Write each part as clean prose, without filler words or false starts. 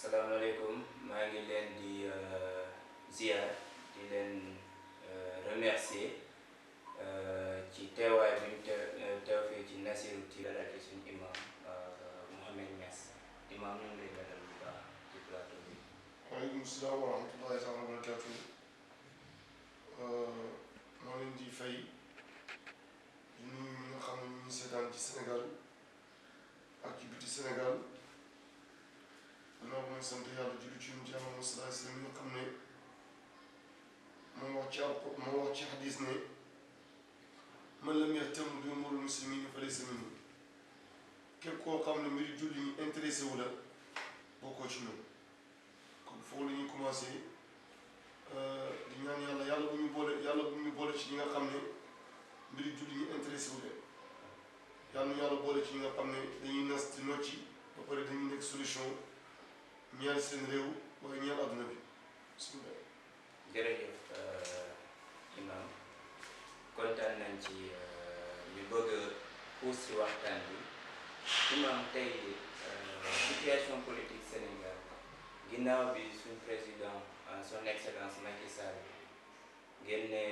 salaamaaleykum maa ngi leen di ziar di leen remercier ci teewaay bi ñu teew fii ci Nassirou TV ci suñu imam Mouhamed Niass imam ñu ngi lay dalal bu baax ci plateau bi. waaleykum salaam wa rahmatullahi taala wa barakatuh. maa leen di fay di nuyu ñi nga xam ne ñu ngi seetaan ci Sénégal ak ci biti Sénégal. gannaaw mooy sant yàlla julli ci yonent Yàlla Muhammad sallallahu alayhi wa sallam nga xam ne moo wax ci xadis ne man lam yahtam bi umuuril muslimiina falaysa minhum képp koo xam ne mbiri julli ñi intéressé wu la bokkoo ci ñoom kon foofu la ñuy commencé di ñaan yàlla bu ñu boole ci ñi nga xam ne mbiri julli ñi intéressé wu leen yàlla boole ci ñi nga xam ne dañuy nas di nocci ba pare dañuy nekk solution ñeel seen réew waaye ñeel àdduna bi bismillah. jërëjëf imam kontaan nañ ci ñu bëgg a xuus ci waxtaan bi imam tey situation politique Sénégal ginnaaw bi suñ président son excellence Macky Sall génne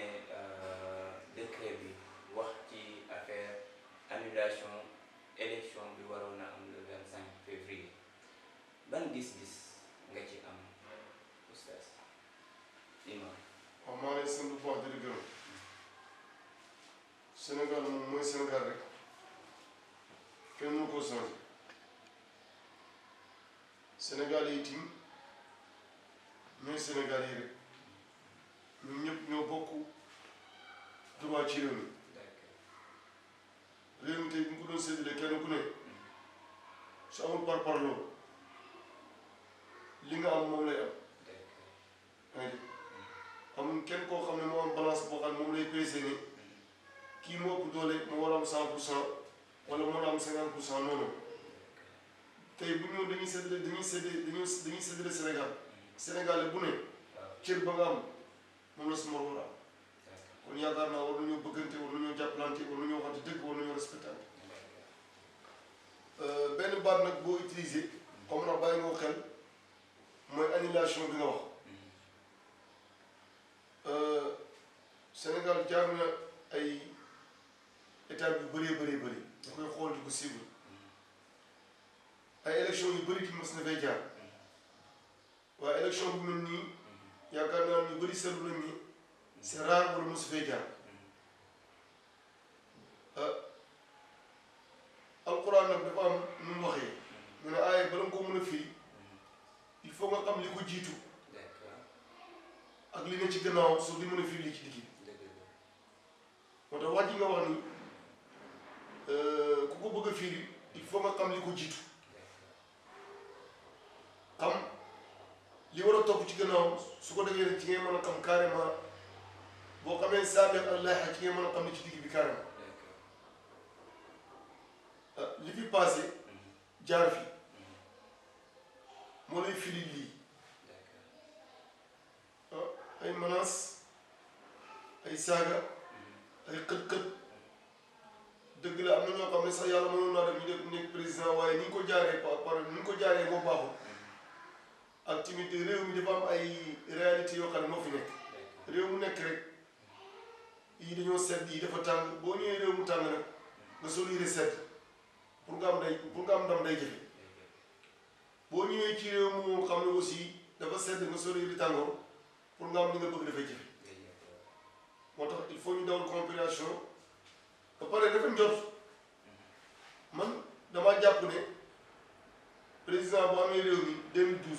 décret bi wax ci affaire annulation élection bi waroon a am le 25 février ban gis-gis nga ci am oustaz imam. waaw maa ngi sant bu baax di la gërëm Sénégal moom mooy Sénégal rek kenn mënu koo changé Sénégal yi itam ñooy Sénégal yi rek ñun ñëpp ñoo bokk droit ci réew mi réew mi tey bu ñu ko doon séddale kenn ku ne su amul parparloo li nga am moom lay am amul kenn koo xam ne moo am balance boo xam ne moom lay pesé ni kii moo ëpp doole moo war a am 100% wala moo am 50% noonu tey bu ñëw dañuy séddale Sénégal bu ne cër ba nga am moom la su mor war a am kon yaakaar naa war nañoo bëggante war nañoo jàppalante war nañoo waxante dëgg war nañoo respectante benn baat nag boo utilisé comme ndax bàyyi nga ko xel mooy annulation bi nga wax Sénégal jaar na ay étapes yu bëree bëri da koy xool di ko suivre ay élection yu bëri ki mës na fay jaar waaye élection bu mel nii yaakaar naa ñu bëri seetlu nañ ni c'est rare wala mosu fay jaar alquran nag dafa am nu mu waxee ñu ne aaya bala nga ko mën a firi il faut nga xam li ko jiitu ak li nga ci gannaaw soo di mën a firi li ci digg moo tax wax ji nga wax ni ku ko bëgg a firi il faut nga xam li ko jiitu xam li war a topp ci gannaaw su ko defee ci ngay mën a xam carrément boo xamee saabiq ak laaxiq ci ngay mën a xam li ci digg bi carrément li fi passé jaar fi moo lay firi lii ay menaces ay saaga ay xët-xët dëgg la am na ñoo xam ne sax yàlla mënoon naa def ñu def nekk président waaye ni ñu ko jaaree ni ñu ko jaaree moo baaxul ak tamit réew mi dafa am ay réalité yoo xam ne moo fi nekk réew mu nekk rek yi dañoo sedd yi dafa tàng boo ñëwee réew mu tàng nag nga sol yére sedd pour nga am ndam day jafe boo ñëwee ci réew mu xam ne aussi dafa sedd nga sol yére tàngoor pour nga am li nga bëgg dafay jafe moo tax il faut ñu dawal compréhension ba pare dafa njot man damaa jàpp ne président bu amee réew mi 2012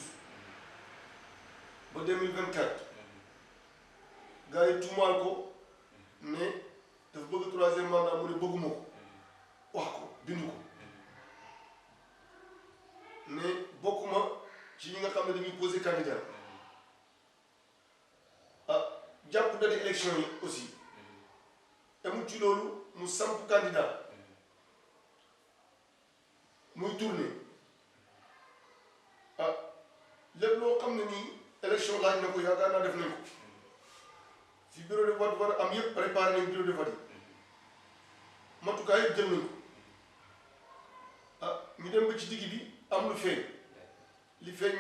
ba 2024 gars yi tuumaal ko ne dafa bëgg troisième mandat mu ne bëgguma ko wax ko bindu ko ne bokkuma ci ñi nga xam ne dañuy posé candidat jàpp date élection yi aussi amul ci loolu mu samp candidat muy tourné lépp loo xam ne nii élection laaj na ko yaakaar naa def nañ ko si bureau de vote war am yëpp préparé nañ bureau de vote yi matukaay yëpp jël nañ ko ñu dem ba ci digg bi am lu feeñ li feeñ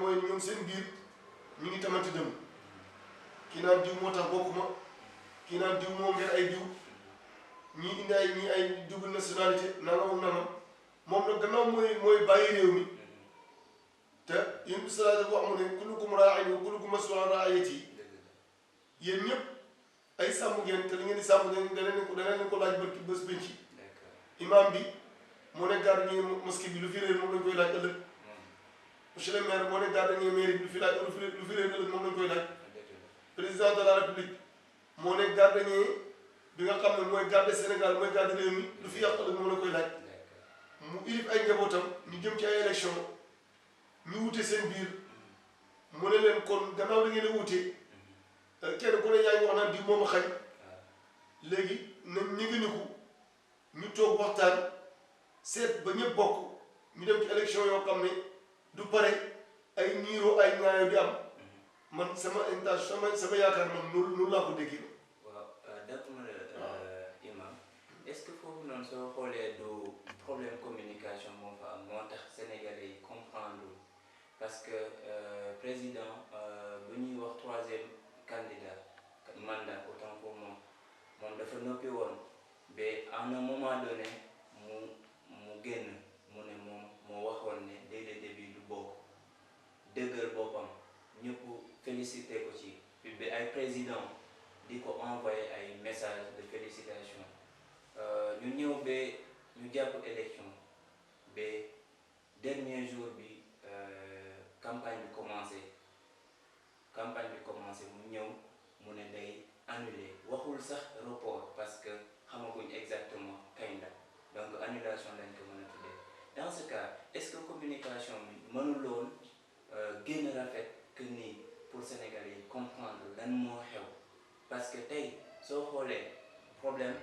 mooy ñoom seen biir ñu ngi tamante dem kii naan diw moo tax bokkuma kii naan diw moo ngeen ay diw ñii indi ay double nationalité nangam ak nangam moom nag gannaaw mooy bàyyi réew mi te yéen bi salaatu bu amu ne kullukum raa'in wa kullukum mas'uulun an ra'iyyatihi yéen ñëpp ay sàmm ngeen te li ngeen di sàmm danañ ko laaj bërki bés penc imam bi moo ne gardien mosquée bi lu fi réer moom lañ koy laaj ëllëg monsieur le maire moo ne gardien mairie bi lu fi réer ëllëg moom lañ koy laaj président de la république moo ne gardien bi nga xam ne mooy garde Sénégal mooy garde réew mi lu fi yàq ëllëg moom lañ koy laaj mu ilif ay njabootam ñu jëm ci ay élection ñu wute seen biir mu ne leen kon gannaaw da ngeen a wute kenn ku ne yaa ngi wax naan diw moom a xañ léegi nañ ñëgëniku ñu toog waxtaan seet ba ñëpp bokk ñu dem ci élection yoo xam ne du pare ay niiroo ay ñaayoo di am man sama intention sama yaakaar man noonu laa ko déggee. waaw d'accord imam est-ce que foofu noonu soo xoolee du problème communication moo fa am moo tax sénégalais yi comprendre parce que président bu ñuy wax troisième candidat mandat autant pour moom dafa noppi woon ba à un moment donné mu génn mu ne moom moo waxoon ne dès le début du bokk dëggal boppam ñëpp félicité ko ci bi ay président di ko envoyé ay message de félicitation ñu ñëw ba ñu jàpp élection ba dernier jour bi campagne bi commencé mu ñëw mu ne day annulé waxul sax report parce que xamaguñ exactement kañ la donc annulation lañ ko mën a tuddee dans ce cas est-ce que communication bi mënuloon gën a rafet que nii pour Sénégalais yi comprendre lan moo xew parce que tey soo xoolee problème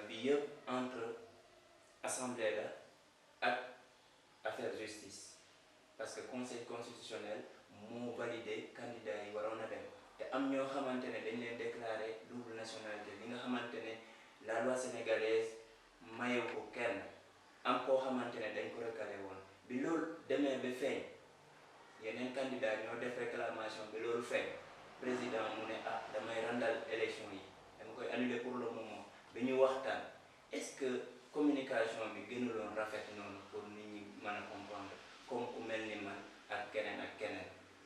bi yëpp entre assemblée la ak affaire justice parce que conseil constitutionnel moo validé candidat yi waroon a dem te am ñoo xamante ne dañ leen déclaré double nationalité li nga xamante ne la loi sénégalaise mayew ko kenn am koo xamante ne dañ ko recalé woon bi loolu demee ba feeñ yeneen candidat ñoo def réclamation bi loolu feeñ président mu ne damay randal élection yi dama koy annuler pour le moment bi ñu waxtaan est-ce que communication bi gënuloon rafet noonu pour nit ñi mën a comprendre comme ku mel ni man ak keneen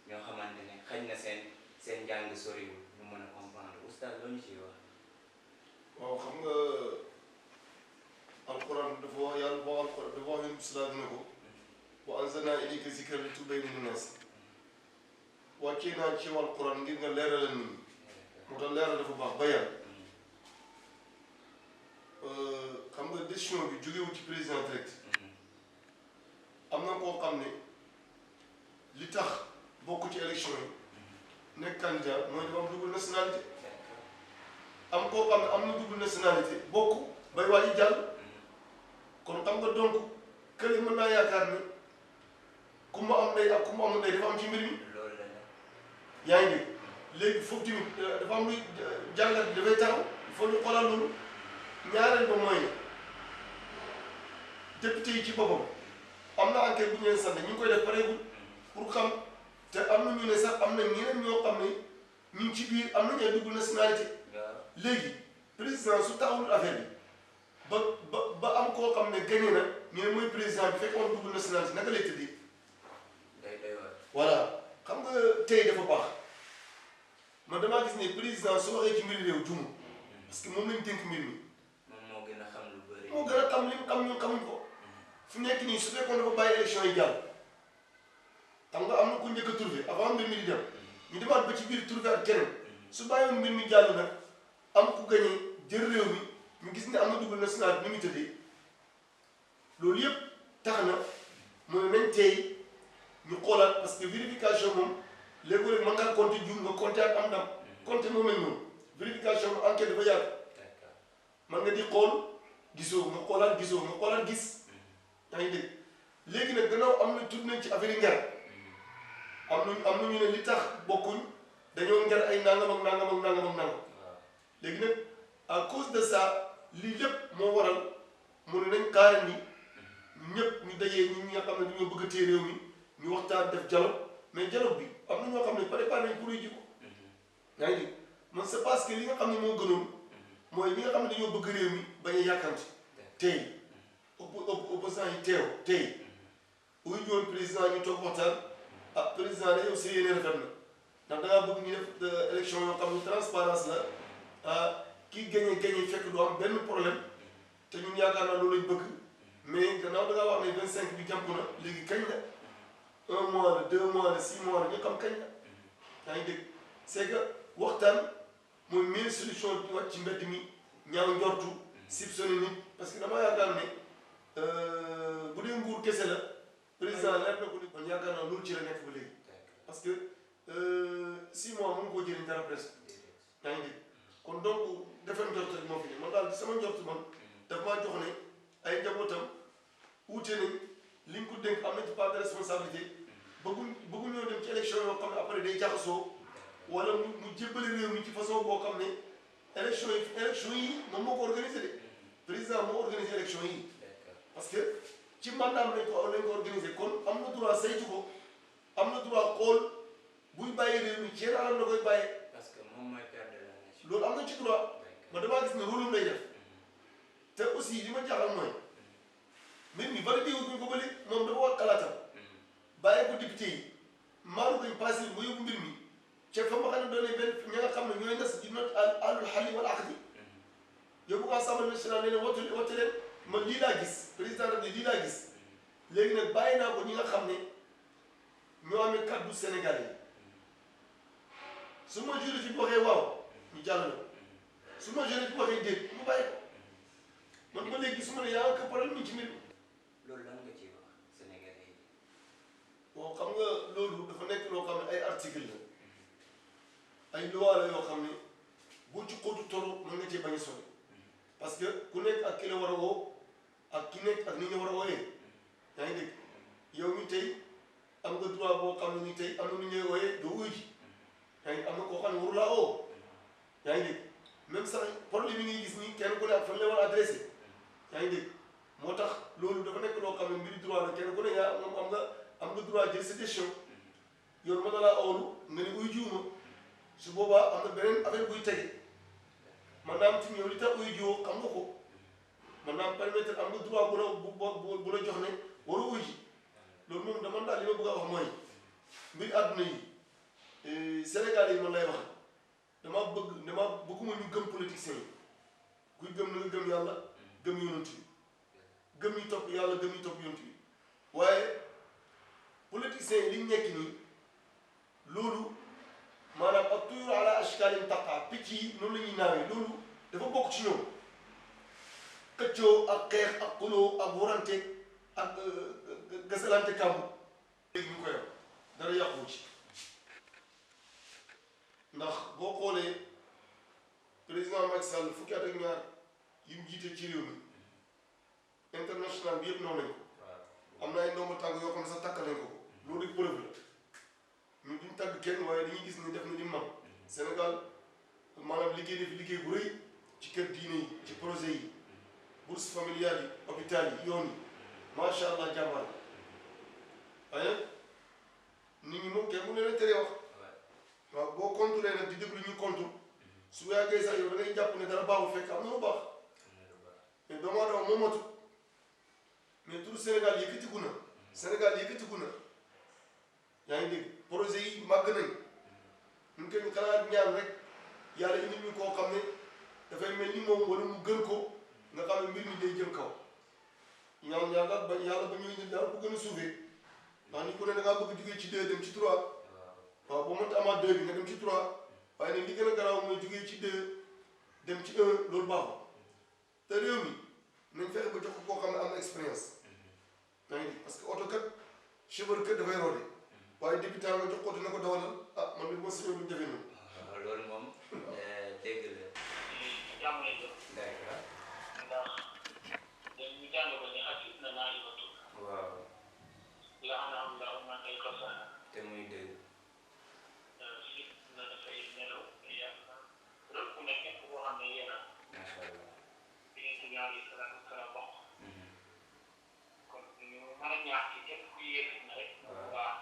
ñoo xamante ne xañ na seen njàng soriwul ñu mën a comprendre oustaz loo ñu ciy wax. waaw xam nga alquran dafa wax yàlla boo alquran dafa wax yonent bi salaatu ne ko wa anzalnaa ilayka zikra litubayyina linnaas wàccee naa ci alquran ngir nga leeralal nit ñi moo tax leeral dafa baax bayaan xam nga décision bi jógewu ci président direct am na koo xam ne li tax bokk ci élection yi nekk candidat mooy dafa am double nationalité am koo xam ne am na double nationalité bokk bay waaji jàll kon xam nga donc kële mën naa yaakaar ni ku ma am ndey ak ku ma amul ndey dafa am ci mbir mi yaa ngi dégg léegi foofu tamit dafa am luy jàngat bi dafay taxaw il faut ñu xoolal loolu ñaareel ba mooy député yi ci boppam am na enquête bu ñu leen sant ñu ngi koy def pareegul pour xam te am na ñu ne sax am na ñeneen ñoo xam ne ñu ngi ci biir am nañu ay double nationalité léegi président su taxawul affaire bi ba am koo xam ne gagné na ñu ne mooy président bi fekk am double nationalité naka lay tëddee. voilà xam nga tey dafa baax man damaa gis ne président su waxee ci mbiri réew juum parce que moom lañ dénk mbir mi. moom moo gën a xam lu bëri. moo gën a xam li mu xam ñun xamuñ ko. fu nekk nii su fekkoon dafa bàyyi élection yi jàll xam nga am na ku njëkk a trouvé avant mbir mi di dem ñu demaat ba ci biir trouvé ak keneen su bàyyiwoon mbir mi jàll nag am ku gagné jël réew mi ñu gis ne am na double nationalité ni muy tëddee loolu yëpp tax na mu ne nañ tey ñu xoolaat parce que vérification moom léegi-léeg mën ngaa compter juum nga compter ak am ndam compter moo mel noonu vérification moom enquête dafa yàgg man nga di xool gisoo nga xoolaat gisoo nga xoolaat gis yaa ngi dégg léegi nag gannaaw am na tudd nañ ci affaire yi nger am na ñu ne li tax bokkuñ dañoo nger ay nangam ak nangam ak nangam ak nangam léegi nag à cause de ça lii lépp moo waral mu ne nañ kaara ni ñëpp ñu dajee ñi nga xam ne dañoo bëgg a téye réew mi ñu waxtaan def dialogue mais dialogue bi am na ñoo xam ne préparé nañ pour ji ko. yaa ngi dégg man c'est parce que li nga xam ne moo gënoon mooy li nga xam ne dañoo bëgg réew mi bañ a yàkkamti tey opposant yi tey wuy joon président ñu toog waxtaan ah président da yow sa yéene rafet na ndax dangaa bëgg ñu def élection yoo xam ne transparence la ah kii gagné fekk du am benn problème te ñun yaakaar naa loolu lañ bëgg mais gannaaw dangaa wax ne 25 bi jàmp na léegi kañ la 1 mois la 2 mois la 6 mois la ñu xam kañ la yaa ngi dégg c'est que waxtaan mooy meilleure solution bi wàcc ci mbedd mi ñaaw njortu soupçonné nit parce que dama yaakaar ne bu dee nguur kese la président leer na ko ni kon yaakaar naa loolu ci la nekk ba léegi parce que 6 mois mu ngi koo jëriñ dara presque yaa ngi dégg kon donc defar njort rek moo fi ne man daal sama njort man daf maa jox ne ay njabootam wuute nañ li nga ko dénk am na ci part de responsabilité bëggu ñoo dem ci élection yoo xam ne après day jaxasoo wala mu jébbale réew mi ci façon boo xam ne élection yi moom moo ko organisé de président moo organisé élection yi parce que ci mandaam lañ ko organisé kon am na droit saytu ko am na droit xool buy bàyyi réew mi ci yenn anam la koy bàyyee. parce que moom mooy père de la nation. loolu am na ci droit man damaa gis ne rôle lay def te aussi li ma jaaxal mooy mbir mi validé wuñ ko ba léegi moom dafa wax xalaatam bàyyi ko député yi maaru koy passé ba yóbbu mbir mi. ca fa ma xam ne doon benn ña nga xam ne ñooy nas di not àlul xali wala aqdi yow bu ko assemblée nationale nee na wote leen man lii laa gis président daf ne lii laa gis léegi nag bàyyi naa ko ñi nga xam ne ñoo amee kaddu Sénégal yi su ma juriste bi waxee waaw ñu jàll su ma juriste bi waxee déet mu bàyyi ko man ba léegi su ma ne yaa ngi problème ñu ci mbir mi. loolu lan nga ciy wax Sénégalais yi. bon xam nga loolu dafa nekk loo xam ne ay article la. ay loi la yoo xam ne boo ci xóotu toro mën nga cee bañ a sori parce que ku nekk ak ki la war a woo ak ki nekk ak ni nga war a wooyee yaa ngi dégg yow mi tey am nga droit boo xam ne ni tey am na nu ñuy wooyee doo wuyu ji yaa ngi am na koo xam ne waru laa woo yaa ngi dégg même sax problème yi ngay gis nii kenn ku ne ak fan la war a adressé yaa ngi dégg moo tax loolu dafa nekk loo xam ne mbiri droit la kenn ku ne yaa moom am nga droit jël sa décision yow mën na laa awlu nga ne uy jiwuma su boobaa am na beneen affaire buy tege man naa am ci yow li tax uy jiwoo xam nga ko man naa am permettre am nga droit bu la jox ne waru uy ji loolu moom dama daal li ma bëgg a wax mooy mbir àdduna yi Sénégal yi man lay wax dama bëgguma ñu gëm politiciens yi kuy gëm na nga gëm yàlla gëm yonent bi gëm ñu topp yàlla gëm ñu topp yonent bi waaye politiciens yi liñ nekk nii loolu maanaam ak tuyur ala ashkalin taqa picc yi noonu la ñuy naawee loolu dafa bokk ci ñoom këccoo ak xeex ak xuloo ak warante ak gasalante kàmbu léegi ñu koy am dara yàqu ci ndax boo xoolee président Macky Sall fukki at ak ñaar yi mu jiite ci réew mi international bi yëpp naw nañ ko am na ay ndomba tànk yoo xam ne sax takkal nañ ko loolu rek preuve la ñun duñ tàgg kenn waaye dañuy gis ni def na li mu man Sénégal maanaam liggéey def liggéey bu rëy ci kër diine yi ci projet yi bourse familiale yi hôpital yi yoon yi macha allah jàmbaar waaye nit ñi moom kenn mu leen a teree wax waaw boo contrôlé nag di déglu ñu contrôle su yàggee sax yow da ngay jàpp ne dara baaxul fekk am na lu baax mais doomu aadama moo matut mais turu Sénégal yëkkatiku na Sénégal yëkkatiku na yaa ngi dégg projet yi màgg nañ ñu koy xalaat ñaan rek yàlla indi ñu koo xam ne dafay mel ni moom wala mu gën ko nga xam ne mbir mi day jëm kaw ñaan yàlla ba ñuy indi daal bu gën a suufee ndax ni ku ne da ngaa bëgg jugee ci 2 dem ci 3 waaw boo mënta amaat 2 bi nga dem ci 3 waaye nag li gën a garaaw mooy jugee ci 2 dem ci 1 loolu baaxul te réew mi nañ fexe ba jox ko koo xam ne am na expérience yaa ngi parce que oto kat chauffeur kat dafay roode waaye député nga jox ko dina ko dawalal ah man de boo si ñëw duñ defee noonu. waaw loolu moom dégg la. jàmm lay jëm. d'accord. ndax dañu jàng ba ne ak na naa yi ba tudd. waaw. la am ndaw man ay xasana. te muy dégg. si na dafay nelaw yàlla rëbb ku nekk boo xam ne yéen a. macha allah. bi ngeen ci ñaari salaatu salaam bokk. kon ñu mën a ñaax ci képp ku yéeg na rek. waaw baax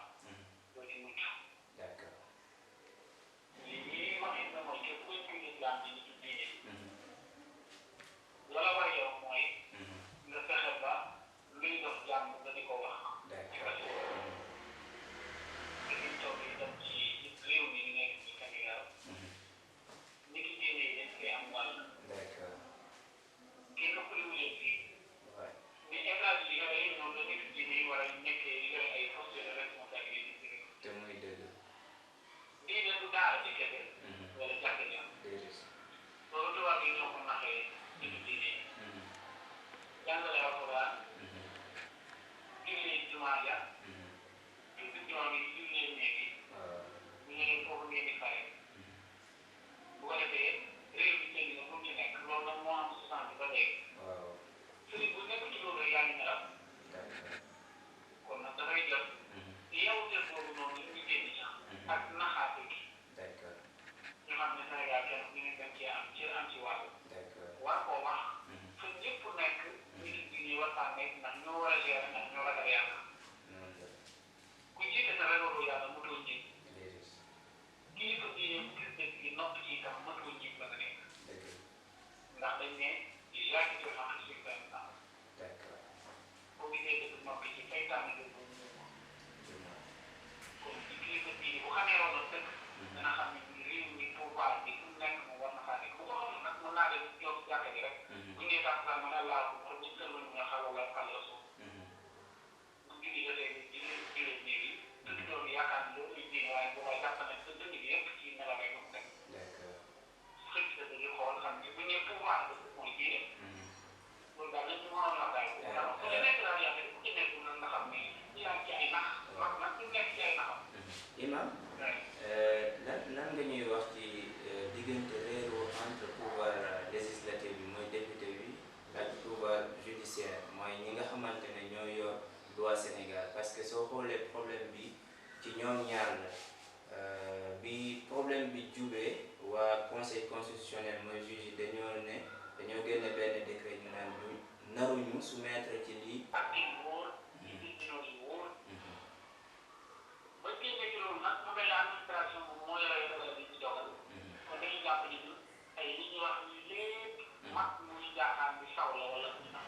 imam lan nga ñuy wax ci diggante réeroo entre pouvoir législatif bi mooy député bi ak pouvoir judiciaire mooy ñi nga xamante ne ñoo yor loi Sénégal parce que soo xoolee problème bi ci ñoom ñaar la bi problème bi jubee waa conseil constitutionnel mooy juge yi dañoo génne benn décret ñu naan du naruñu soumettre ci lii. ak kii bu wóor ci décision yu wóor ba génne ci loolu nag mu mel ne administration boobu moo yore dogal bi ci dogal kon dañuy jàpp ni ay li ñuy wax ni lépp mag muy jaaxaan bi saw la wala ñu nax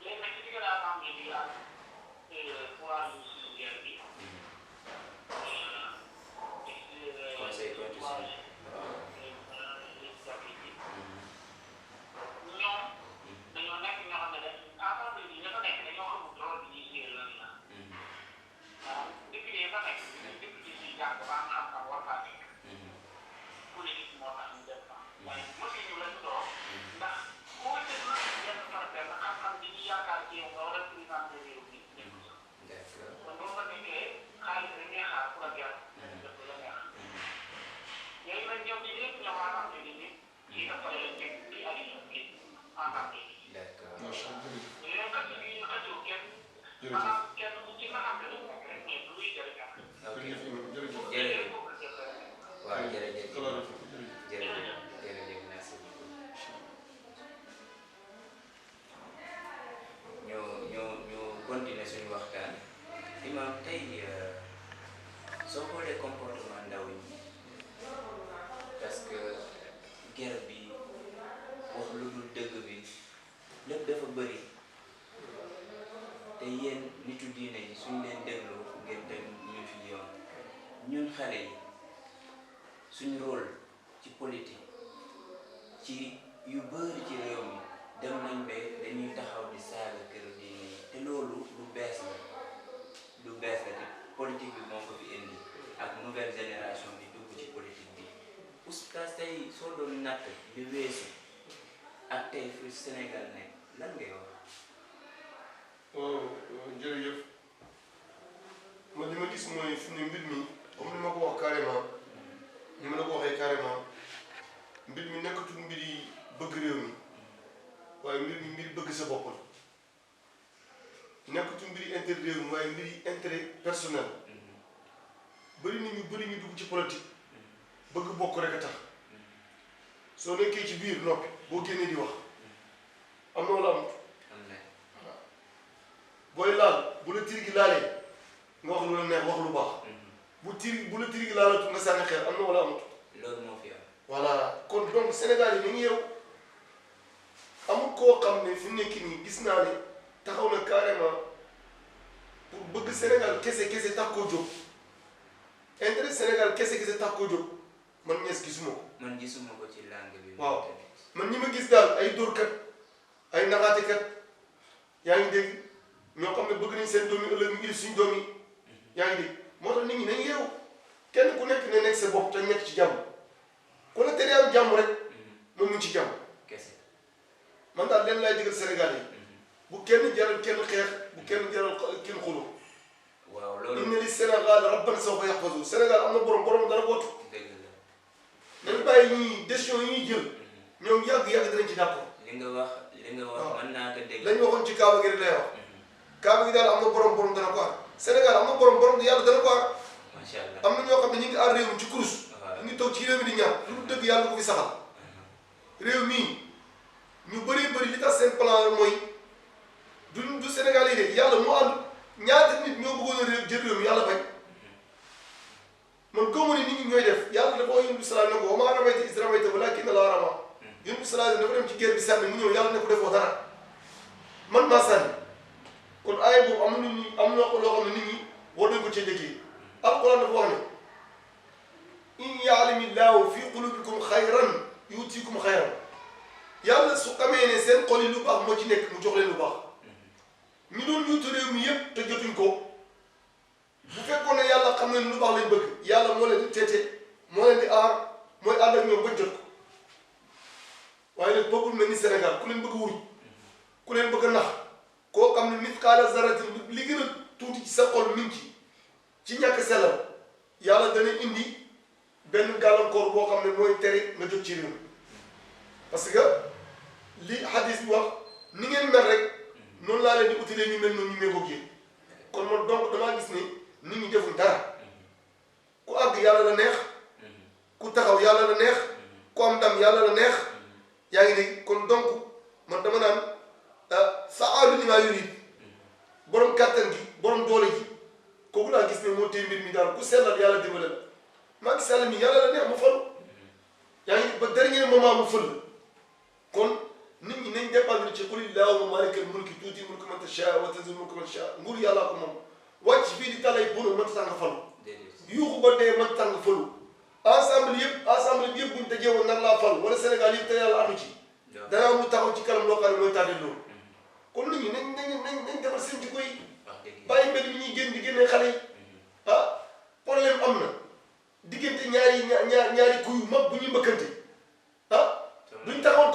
léegi nag ci diggante assemblée bi ak pouvoir judiciaire bi conseil constitutionnel ñoom dañoo nekk ñoo xam ne dañ assemblée bi ña fa nekk dañoo xamul lool bi ñuy séer lan la maanaam député yi fa nekk député yi jàng ba am xam-xam war faa nekk politique moo tax ñu def fa waaye mësi ñu lañu doon ndax koo def na yenn par benn xam-xam bi ñu yaakaar ci yow nga war a présenté réew mi nekk kon boo fa nekkee xaalis rek ngay xaar pour a jar def la neex léegi nag ñoom ñi ñëpp ñoom assemblée bi ni kii dafa leen teg di Aliou kii assemblée bi macha allah léegi kat yi ñu xëccoo kenn maanaam kenn ku ci nga xam ne dafa nekk rek mais luy jëriñ am jërëjëf jërëjëf jërëjëf waaw jërëjëf jërëjëf jërëjëf merci beaucoup ñu continuer suñu waxtaan imam tey soo xoolee comportement ndaw ñi parce que guerre bi wax lu dul dëgg bi lépp dafa bëri te yéen nitu diine yi suñ leen dégloo ngeen dem ñu fi yoon ñun xale yi suñ rôle ci politique ci yu bëri ci réew mi dem nañ ba dañuy taxaw di saaga kër diine yi te loolu lu bees la te politique bi moo ko fi indi ak nouvelle génération bi dugg ci politique bi oustaz tey soo doon natt li weesu ak tey fi Sénégal nekk lan ngay wax. waaw jërëjëf man li ma gis mooy fi ne mbir mi comme ni ma ko wax carrément ni ma la ko waxee carrément mbir mi nekkatul mbir yi bëgg réew mi waaye mbir mi mbir bëgg sa bopp la nekkatul mbir yi intérêt réew mi waaye mbir yi intérêt personnel bëri nit ñu bëri ñu dugg ci politique bëgg bokk rek a tax soo nekkee ci biir noppi boo génnee di wax am na wala amut booy laal bu la tir gi laalee nga wax lu la neex wax lu baax bu la tir gi laalatu nga sànni xeer am na wala amut loolu moo fi am. voilà kon donc Sénégal yi dañuy yeewu amul koo xam ne fi mu nekk nii gis naa ne taxaw na carrément pour bëgg Sénégal kese tax koo jóg intérêt Sénégal kese tax koo jóg man ñees gisuma ko. man gisuma ko ci langue bi. waaw man ñi ma gis daal ay dóorkat ay naxaatekat yaa ngi dégg ñoo xam ne bëgg nañ seen doom yi ëllëg ñu ngi suñ doom yi yaa ngi dégg moo tax nit ñi nañ yeewu kenn ku nekk ne nekk sa bopp te nekk ci jàmm ku la teree am jàmm rek moom mu ci jàmm. kese man daal leen laay digal Sénégal yi bu kenn jaral kenn xeex bu kenn jaral kenn xuloo. waaw loolu inna li Sénégal rabban sawfa yaxfazu Sénégal am na borom dara bootu. dëgg la. nañ bàyyi ñii décision yi ñuy jël ñoom yàgg dinañ ci d'accord. li nga wax mën naa ko dégg. lañ waxoon ci Kaaba gi rek lay wax. Kaaba gi daal am na borom dana ko aar. Sénégal am na borom yàlla dana ko aar. macha allah am na ñoo xam ne ñu ngi aar réew mi ci kurus. waaw ñu ngi toog ci réew mi di ñaan lu mu dëgg yàlla ko fi saxal. réew mii ñu bëri li tax seen plan mooy du Sénégal yi de yàlla moo ànd ñaata nit ñoo bëggoon a jël réew mi yàlla bañ. man gëmu ni nit ñi ñooy def yàlla dafa wax yonent bi salaam ne ko wa maa ramayta iz ramayta walaakinna Allaaha ramaa. yonent bi salaam dafa dem ci guerre bi sànni mu ñëw yàlla ne ko defoo dara man maa sànni kon aaya boobu am na loo xam ne nit ñi war nañ ko cee déggee alquran dafa wax ne in ya'lami llaahu fi quluubikum xayran yu'tikum xayran yàlla su xamee ne seen xol yi lu baax moo ci nekk mu jox leen lu baax ñu doon yuutu réew mi yépp te jotuñ ko bu fekkoon ne yàlla xam ne lu baax lañ bëgg yàlla moo leen di teete moo leen di aar mooy ànd ak ñoom ba jot ko waaye nag bokkul mel ni Sénégal ku leen bëgg a wuruj ku leen bëgg a nax koo xam ne misqaala zarratin li gën a tuuti ci sa xol mi ngi ci ci ñàkk sellal yàlla dana indi benn gàllankoor boo xam ne mooy tere nga jóg ci réew mi parce que li hadis bi wax ni ngeen mel rek noonu laa leen di utilee ñu mel noonu ñu méngoog yéen kon man donc damaa gis ne nit ñi defuñ dara ku àgg yàlla la neex ku taxaw yàlla la neex ku am ndam yàlla la neex yaa ngi dégg kon donc man dama naan fa'aalu limaa yuriid borom kàttan gi borom doole gi kooku laa gis ne moo téye mbir mi daal ku sellal yàlla dimbale la Macky Sall mi yàlla la neex mu falu yaa ngi ba dernier moment mu fël kon nit ñi nañ dépendre ci qul allaahumma maalikal mulki tuuti mulka man tashaa wa tanzi'ul mulka man tashaa nguur yàllaa ko moom wàcc fii di talay bunu man tàng falu yuuxu ba dee man tàng falu assemblée bi yëpp buñ dajee woon nan laa falu wala Sénégal yëpp te yàlla amu ci danaa mu taxaw ci kanam loo xam ne mooy tardé loolu kon nit ñi nañ defar seen jikko yi bàyyi mbedd mi ñuy génn di génnee xale yi problème am na diggante ñaari kuy mag bu ñuy mbëkkante